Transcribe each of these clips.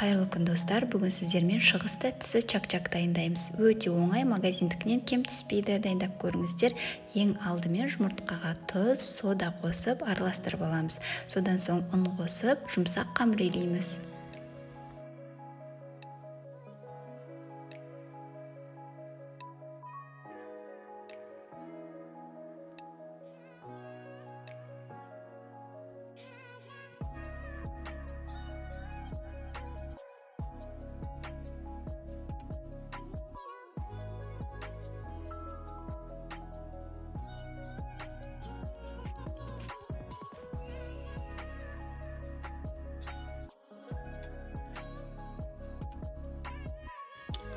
Қайырлы күн, достар! Бүгін сіздермен шығыс тәттісі чак-чак дайындаймыз. Өте оңай, магазиндікінен кем түспейді. Дайындап көріңіздер. Ең алдымен жұмыртқаға тұз, сода қосып араластырып аламыз. Содан соң ұн қосып, жұмсақ қамыр илейміз.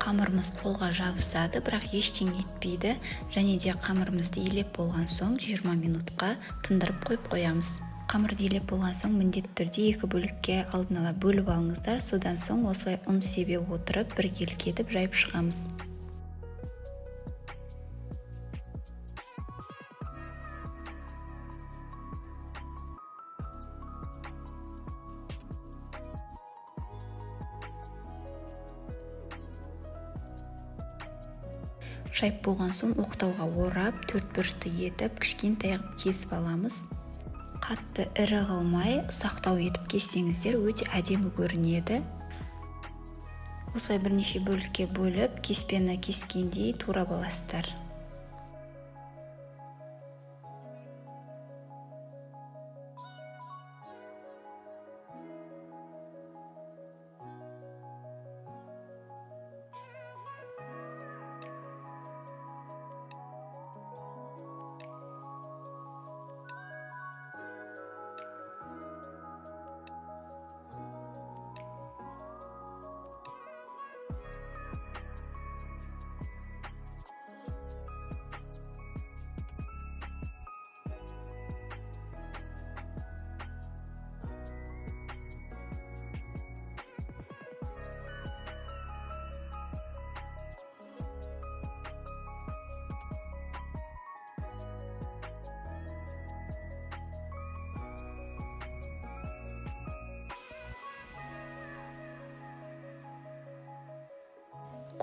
Қамырымыз қолға жабысады, бірақ ештеңе етпейді. Және де қамырымызды илеп болған соң 20 минутқа тындырып қойып қоямыз. Қамырды илеп болған соң міндетті түрде екі бөлікке алдын ала бөліп алыңыздар. Содан соң осылай ұн себе отырып, біркелкі етіп жайып шығамыз. Жайып болған соң оқтауға орап, төрт бұрышты етіп, кішкентай қылып кесіп аламыз. Қатты ірі қылмай, ұсақтау етіп кессеңіздер өте әдемі көрінеді. Осылай бірнеше бөлікке бөліп, кеспені кескендей турап аласыздар.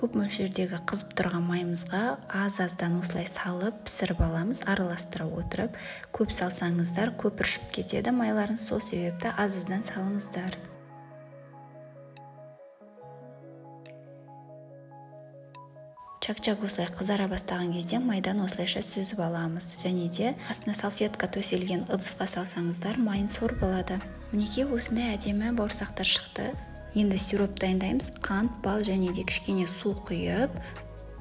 Көп мөлшердегі қызып тұрған майымызға аз-аздан осылай салып пісіріп аламыз, араластыра отырып. Көп салсаңыздар көпіршіп кетеді майларын, сол себепті аз-аздан салыңыздар. Чак-чак осылай қызара бастаған кезде майдан осылайша сүзіп аламыз. Және де астына салфетка төселген ыдысқа салсаңыздар майын сорып алады. Мінекей осындай әдемі бауырсақтар шықты. Енді сироп дайындаймыз. Қант, бал және де кішкене су құйып,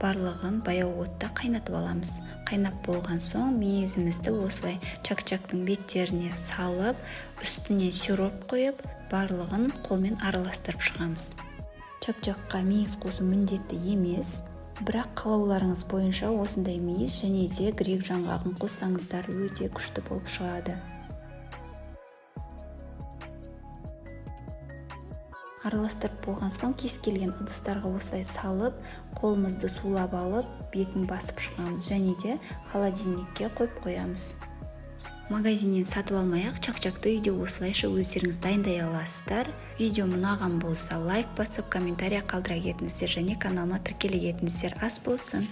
барлығын баяу отта қайнатып аламыз. Қайнап болған соң мейізімізді осылай чак-чактың беттеріне салып, үстіне сироп құйып, барлығын қолмен араластырып шығамыз. Чак-чакқа мейіз қосу міндетті емес, бірақ қалауларыңыз бойынша осындай мейіз және де грек жаңғағын қоссаңыздар өте күшті болып шығады. Араластырып болған соң кез келген ыдыстарға осылай салып, қолымызды сулап алып, бетін басып шығамыз және де холодильникке қойып қоямыз. Магазиннен сатып алмай-ақ чак-чакты үйде осылайша өздеріңіз дайындай аласыздар. Видео ұнаған болса лайк басып, комментария қалдыра кетіңіздер және каналыма тіркеле кетіңіздер. Ас болсын!